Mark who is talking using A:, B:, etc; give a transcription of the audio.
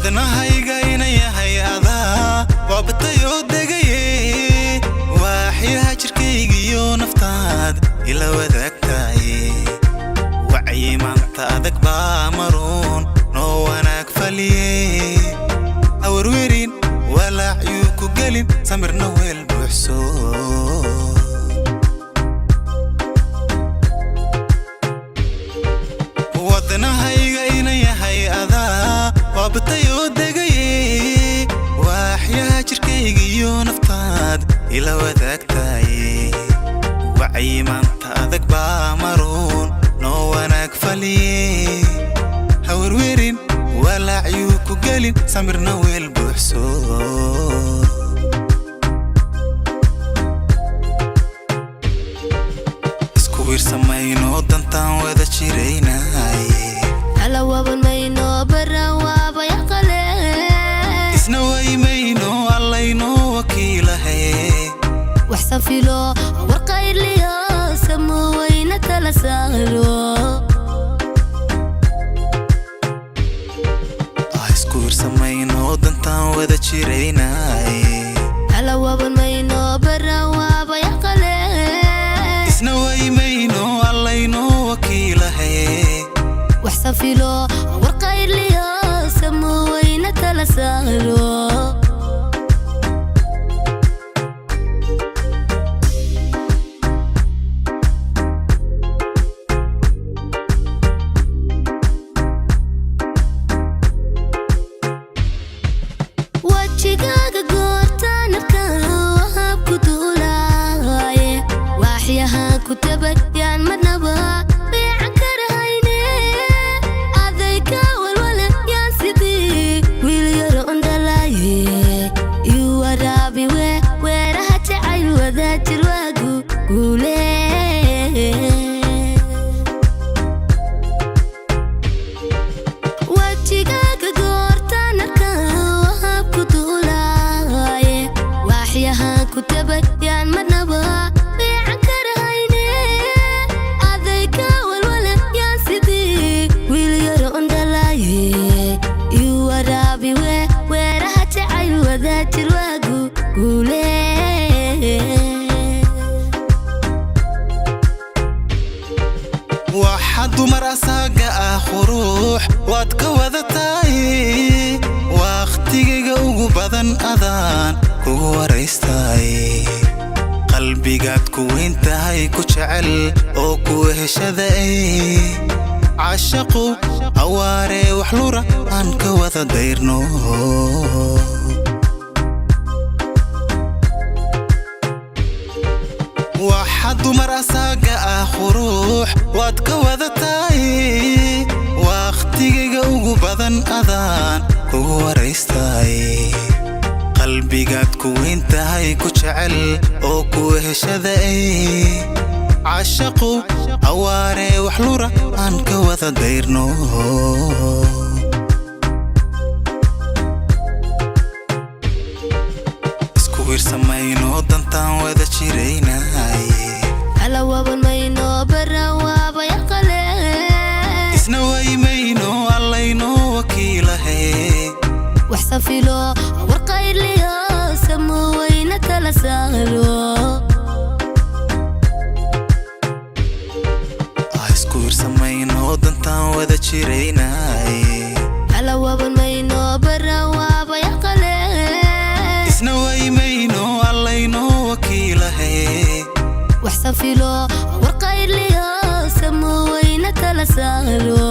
A: Wadnahayga ina yahay adaa waabatayoo degaye, waaxyaha jirkaygiyo naftaad ila wadaagtaye. Wacyi maanta adag baa maruun noo wanaag faliye. Hawarwerin, walaacyuu ku gelin, samirna weel buuxso. Wadnahayga ina yahay adaa waabatayoo degaye, waaxyaha jirkaygiyo naftaad ila wadaagtaye. Wacyi maanta adag baa maruun noo wanaag faliye. Hawarwerin, walaacyuu ku gelin, samirna weel buuxso. Isku wiirsamayno, dantaan wada jiraynaye.
B: Kala waban mayno, baran waabayaqale.
A: Isna waymayno, allaynoo wakiilahe.
B: Wax safilo warqayliyo samo weyna tala saaro.
A: Ah, isku wiirsamayno, dantaan wada jiraynaye.
B: Kala waban mayno, baran waabayaqale.
A: Isna waymayno, allaynoo wakiilahe.
B: Wax safilo warqayliyo samo weyna tala saaro. Wajigaaga goortaan arkaan wahaab ku duulaaye, waaxyahaan ku tabayaan madnaba beecan karahayne. Adayka walwale yaan sidii wiil yaro undhalaaye, iu waraabi we weeraha jacayl wadaajir waagu guule. Wajigaaga goortaan arkaan wahaab ku duulaaye, waaxyahaan ku tabayaan madnaba beecan karahayne. Adayka walwale yaan sidii wiil yaro undhalaaye, iu waraabi we weeraha jacayl wadaajir waagu guule.
A: Waxa dumar asaaga ah quruux waad ka wadataay, wakhtigayga ugu badan adaan kugu waraystaay. Qalbigaad ku weyn tahay, ku jecel oo ku heshaday. Cashaqu awaaree wax lura aan ka wada dayrno. Waxa dumar asaaga ah quruux waad ka wadataay, wakhtigayga ugu badan adaan kugu waraystaay. Qalbigaad ku weyn tahay, ku jecel oo ku heshaday. Cashaqu awaaree wax lura aan ka wada dayrno. Isku wiirsamayno, dantaan wada jiraynaye.
B: Kala waban mayno, baran waabayaqale.
A: Isna waymayno, allaynoo wakiilahe.
B: Wax safilo warqayliyo samo weyna tala saaro.
A: Ah, isku wiirsamayno, dantaan wada jiraynaye.
B: Kala waban mayno, baran waabayaqale.
A: Isna waymayno, allaynoo wakiilahe.
B: Wax safilo warqayliyo samo weyna tala saaro.